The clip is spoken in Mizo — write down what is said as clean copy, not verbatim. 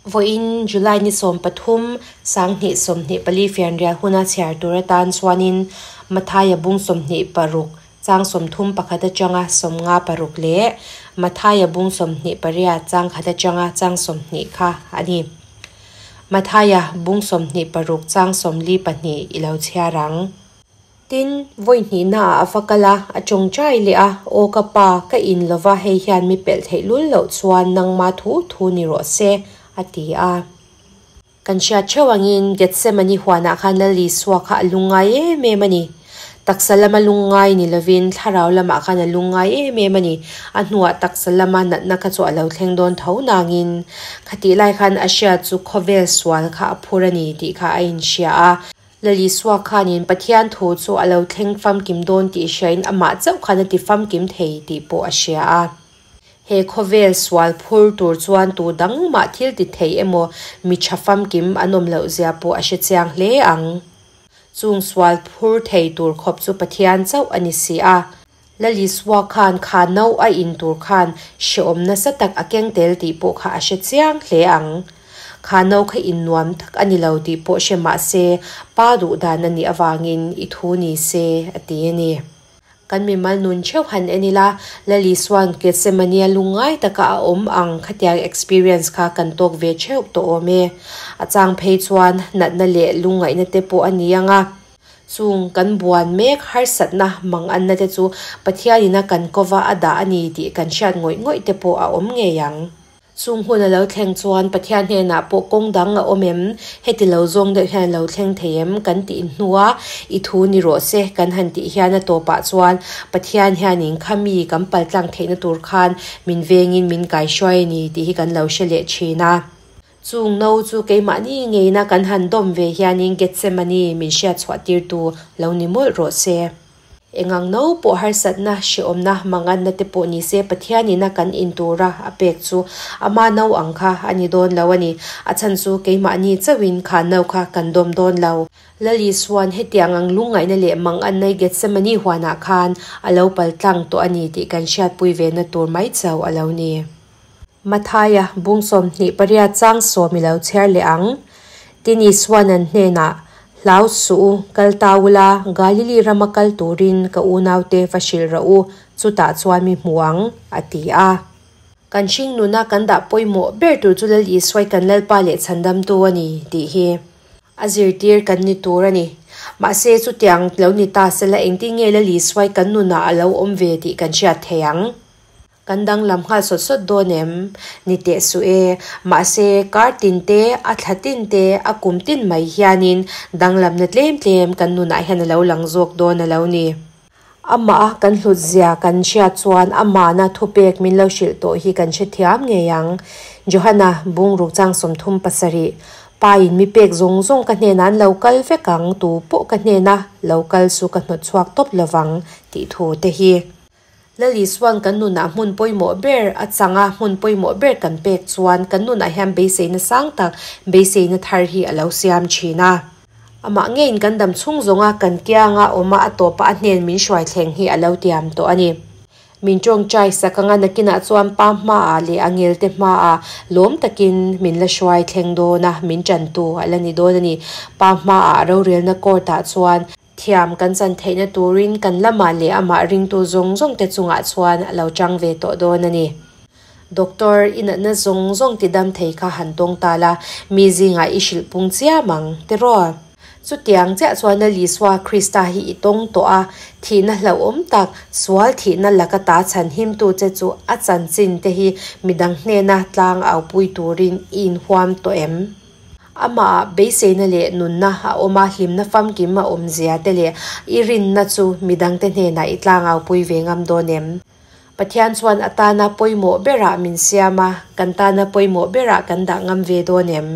Vawiin July ni 13, 2024 fianrial huna chhiar tur atan chuanin Mathaia bung 26 chang 31 atanga 56 leh Mathaia bung 28 chang khat atanga chang 20 kha a ni. Mathaia bung 26 chang 42 i lo chhiar ang. Tin, vawi hnihnaah a va kal a, a tawngtai leh a, Aw ka Pa, ka in lova hei hian mi pelh theih lul loh chuan nangmah thu thu ni rawh se, a ti a. Kan hriat theuh angin Gethsemane huanah khan Lal Isua kha a lungngai em em a ni. Taksa lama lungngai ni lovin thlarau lamah khan a lungngai em em a ni. A hnuah taksa lama natna kha chu a lo thleng dawn tho nangin khatih lai khan a hriat chu khawvel sual kha a phur a ni tih kha a inhria a. Lalisua khanin Pathian thu chu a lo thleng famkim dawn tih hriain amah chauh khan a ti famkim thei tih pawh a hria a. He khawvel sual phur tur chuan tu dang mah thil ti thei emaw mi tha famkim an awm loh zia pawh a hre chiang hle ang. Chung sual phur thei tur khawp chu Pathian chauh a ni si a. Lalisua khan kha no a in tur khan hrehawm nasa tak a keng tel tih pawh kha a hre chiang hle ang. Kha no kha in nuam tak a ni lo tih pawh hre mah se, pa duh dan a nih avangin i thu ni se, a ti a ni. Kan mimal nun theuh han en ila, Lalisua'n Gethsemane-a lungngai taka a awm ang khatiang experience kha kan tawk ve theuh tawh awm e. A chang phei chuan natna leh lungngaihna te pawh a ni ang a. Chung kan buan mek harsatna mang anna te chu Pathianin a kan kova a dah a ni tih kan hriat ngawih ngawih te pawh a awm ngei ang. Chung hun a lo thleng chuan Pathian hnenah pawh kawng dang a awm em? Heti lo zawng deuh hian a lo thleng thei em? Kan tih hnua i thu ni rawh se kan han tih hian a tawpah chuan Pathian hianin kha mi kan paltlang theihna tur khan min vengin min kaihruai a ni tih hi kan lo hre leh thin a. Chung no chu keimahni ngeina kan han dawm ve hianin Gethsemane min hriat chhuah tirtu lo ni mawlh rawh se. Engang no pawh harsatna, hrehawmna, manganna te pawh ni se Pathianina kan in tura a pek chu ama no ang kha a ni dawn lo a ni. A chhan chu keimahni chauhin kha no kha kan dawm dawn lo. Lal Isua'n hetiang ang lungngaihna leh manganna Gethsemane huanah khan a lo paltlang tawh a ni tih kan hriatpui vena tur mai chauh a lo ni. Mathaia bung 28 chang 10 i lo chhiar leh ang. Tin Isua'n an hnenah, Hlau suh u, kal ta ula, Galili rama kal turin ka unaute va hrilh rawh u, chutah chuan mi hmu ang, a ti a. Kan hring nuna kan dah pawimawh ber tur chu Lal Isuai kan Lalpa leh Chhandamtu a ni, tih hi a zirtir kan ni tur a ni. Mahse, chutiang lo ni ta sela engtin nge Lal Isuai kan nunah a lo awm ve tih kan hriat thei ang. Kan danglam nghal sawt sawt dawn em? Ni teh suh e. Mahse, kar tin te, a thla tin te, a kum tin mai hianin danglamna tlem tlem kan nunah hian a lo lang zawk dawn a lo ni. Amah kan hlut zia kan hriat chuan amahna thupek min lo hrilh tawh hi kan hrethiam ngei ang. Johana, Bungruk chang 37, Pa in mi pek zawng zawng ka hnenah an lo kal vek ang, tu pawh ka hnena lo kal chu ka hnawt chhuak tawp lovang tih thu te hi. Lal Isua'n kan nunah hmun pawimawh ber a chang a, hmun pawimawh ber kan pek chuan kan nunah hian beiseina sang tak, beiseina thar hi a lo siam thin a. Amah ngeiin kan dam chhung zawnga kan kianga awma a tawpa a hnen min hruai thleng hi a lo tiam tawh a ni. Min tawngtai sak anga nakinah chuan pa hmaah leh a ngelte hmaah lawm takin min la hruai thleng dawn a, min tantu a la ni dawn a ni. Pa hmaah rorelna court-ah chuan Thiam kan chan theihna turin kan lamah leh amah ringtu zawng zawng te chungah chuan a lo chang ve tawh dawn a ni. Doctor, i natna zawng zawng ti dam thei kha han tawng ta la, mi zingah i hrilh pung chiam ang, tiraw? Chutiang chiah chuan Lal Isua Krista hi i tawng tawh a, thihna hlauhawm tak, sual thihna laka ta chhan himtu che chu a chanchin te hi midang hnena tlang aupui turin i inhuam tawh em? Amah beiseina leh nunna a awm a, hlimna famkim a awm zia te leh i rinna chu midangte hnenah i tlangaupui ve ngam dawn em? Pathian chuan a tana pawimawh berah min siam a, kan tana pawimawh berah kan dah ngam ve dawn em?